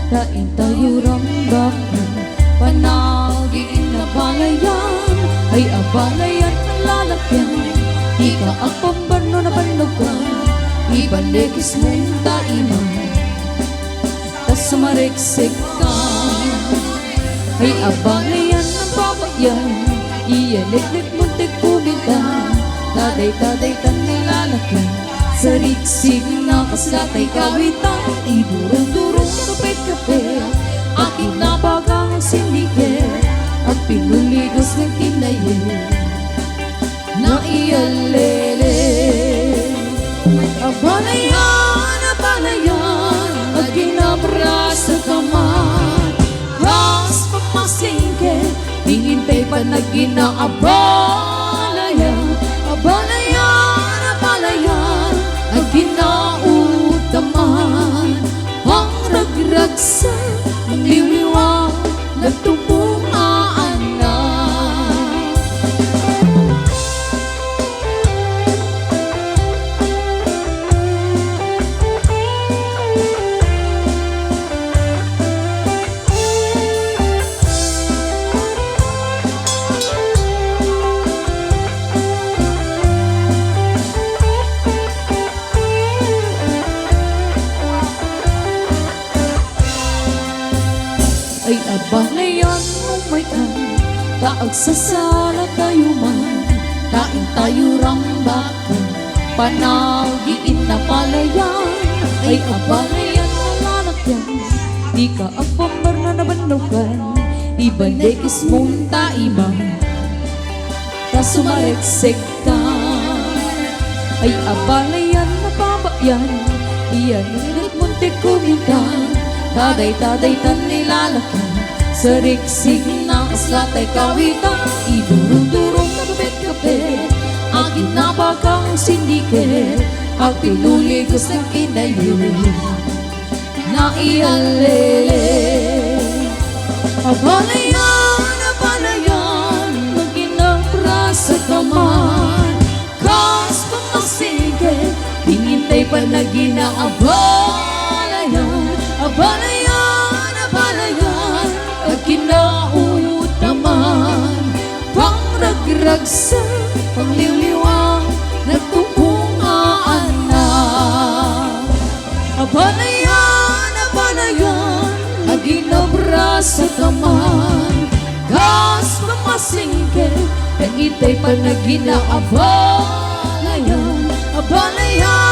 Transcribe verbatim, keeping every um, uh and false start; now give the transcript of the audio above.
Ta intayo rambak, panaw di inna balayan, ay abalayan a lalakian. Dika agpambarno na bannugan, iban lekis mo ta iman. Ta sumareksek ka, ay abalayan a babayan, iya leknek mo ti kumita. Taday-taday tan ni lalakian. Sarigsig na kasla tay kawita, idurong-durong kapet-kapet. Akin na bagang sindiket, agpinuligos ng kinaye. Naiyalele, abalayan, abalayan, aginabrasa ka man. Kas pamasingke, ingintay pa nagina abalayan, abalayan, abalayan, aginautaman. Pangragragsa, pangliwliwa, nagtumpong a anak. Ay abalayan, umay ka, ta agsasala tayo man, ta intayo rambakan. Panaw di inna balayan, ay abalayan a lalakian. Dika agpambarno na bannugan, iban lekis mo ta iban. Ta sumareksek ka. Ay abalayan a babayan, iya nunit mo ti kumita. Taday-taday tan ni lalakian, sarigsig na kasla tay kawita. Idurong-durong na kapet-kapet, aginabagang sindiket, agpinuligos ng kinaye. Naiyalele. Abalayan, abalayan, aginabrasa ka man. Kas pamasingke, ingintay pa nagina abalayan, abalayan, abalayan, aginautaman. Pangragragsa, pangliwliwa, nagtumpong a anak. Abalayan, abalayan, aginabrasa ka man. Kas pamasingke, ingintay pa nagina abalayan, abalayan,